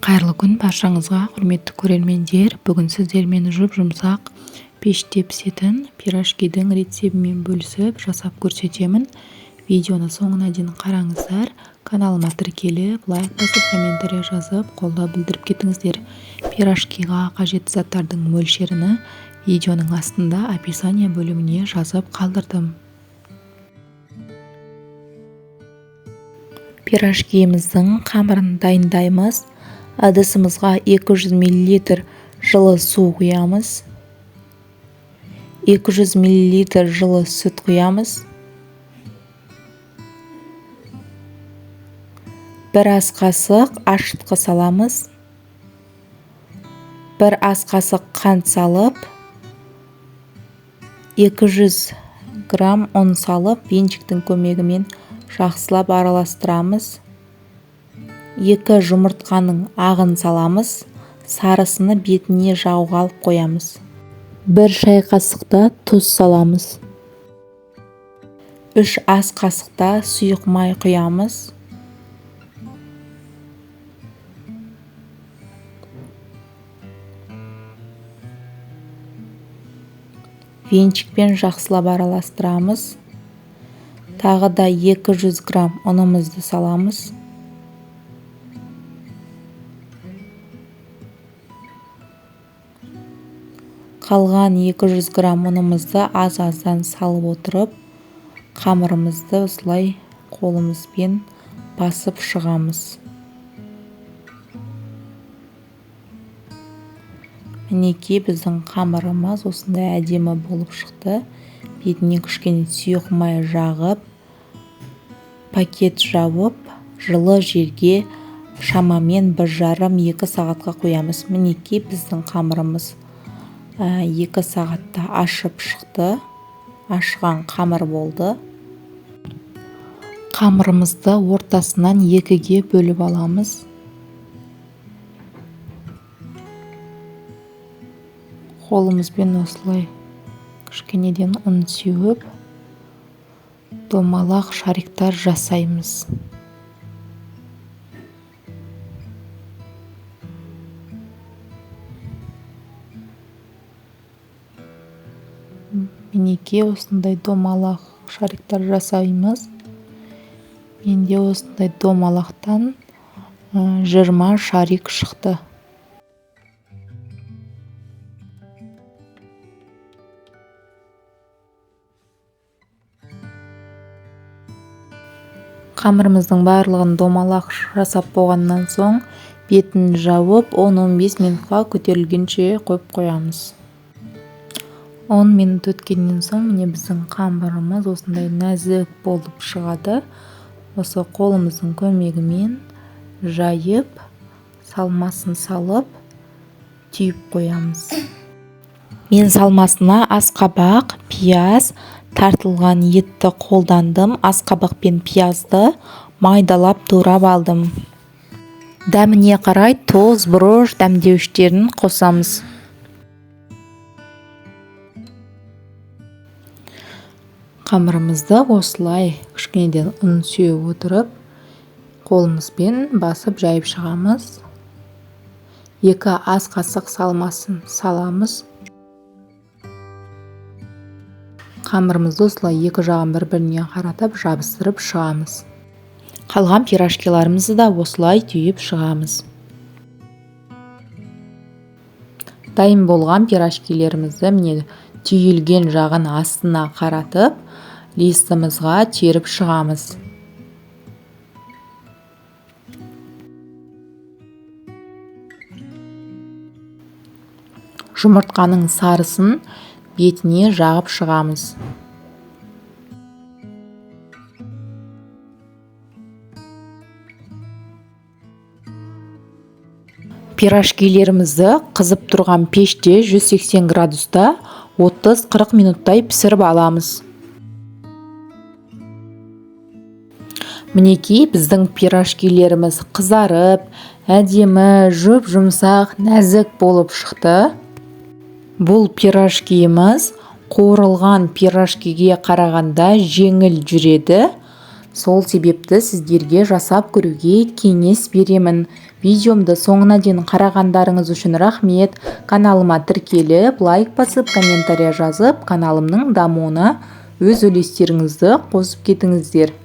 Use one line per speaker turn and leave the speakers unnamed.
Қайырлы күн баршаңызға, құрметті көрермендер. Бүгін сіздермен жұп-жұмсақ пеште пісетін пирожкидің рецебімен бөлісіп жасап көрсетемін. Видеоны соңына дейін қараңыздар. Каналыма тіркеліп, лайк басып, комментарий жазып, қолдау білдіріп кетіңіздер. Пирожкиға қажетті заттардың мөлшеріні видеоның астында описание бөліміне жазып қалдырдым. Пирожкиіміздің қамырын дайындаймыз. Ыдысымызға 200 мл жылы су құямыз. 200 мл жылы сүт құямыз. 1 ас қасық ашытқы саламыз. 1 ас қасық қант салып, 200 грамм ұн салып, венчиктің көмегімен жақсылап араластырамыз. 2 жұмыртқаның ағын саламыз, сарысыны бетіне жағуға алып қоямыз. 1 шай қасықта тұз саламыз. 3 ас қасықта сұйық май құямыз. Венчикпен жақсылап араластырамыз. Тағы да 200 грамм ұнымызды саламыз. Қалған 200 грамм ұнымызды аз-аздан салып отырып, қамырымызды осылай қолымызбен басып шығамыз. Мінекей біздің қамырымыз осындай әдемі болып шықты. Бетіне кішкене сұйық май жағып, пакет жауып, жылы жерге шамамен 1,5-2 сағатқа қоямыз. Мінекей біздің қамырымыз 2 сағатта ашып шықты. Ашыған қамыр болды. Қамырымызды ортасынан 2-ге бөліп аламыз. Қолымызбен осылай кішкенеден ұн сеуіп, домалақ шариктар жасаймыз. Мінекей осындай домалақ шариктар жасаймыз. Менде осындай домалақтан 20 шарик шықты. Қамырымыздың барлығын домалақ жасап болғаннан соң бетін жауып 10-15 минутқа көтерілгенше қойып қоямыз. 10 минут өткеннен соң міне біздің қамырымыз осындай нәзік болып шығады. Осы қолымыздың көмегімен жайып, салмасын салып, түйіп қоямыз. Мен салмасына асқабақ, пияз, тартылған етті қолдандым. Асқабақ пен пиязды майдалап турап алдым. Дәміне қарай тұз, бұрыш, дәмдеуіштерін қосамыз. Қамырымызды осылай кішкенеден ұн сеуіп отырып, қолымызбен басып жайып шығамыз. 2 ас қасық салмасын саламыз. Қамырымызды осылай екі жағын бір-біріне қаратып, жабыстырып шығамыз. Қалған пирожкиларымызды да осылай түйіп шығамыз. Дайын болған пирожкилерімізді міне түйілген жағын астына қаратып, листімізға теріп шығамыз. Жұмыртқаның сарысын бетіне жағып шығамыз. Пирожкилерімізді қызып тұрған пеште 180 градуста 30-40 минуттай пісіріп аламыз. Мінекей біздің пирожкилеріміз қызарып, әдемі, жұп-жұмсақ, нәзік болып шықты. Бұл пирожкиіміз қуырылған пирожкиге қарағанда жеңіл жүреді. Сол себепті сіздерге жасап көруге кеңес беремін. Видеомды соңына дейін қарағандарыңыз үшін рахмет. Каналыма тіркеліп, лайк басып, комментария жазып, каналымның дамуына өз үлестеріңізді қосып кетіңіздер.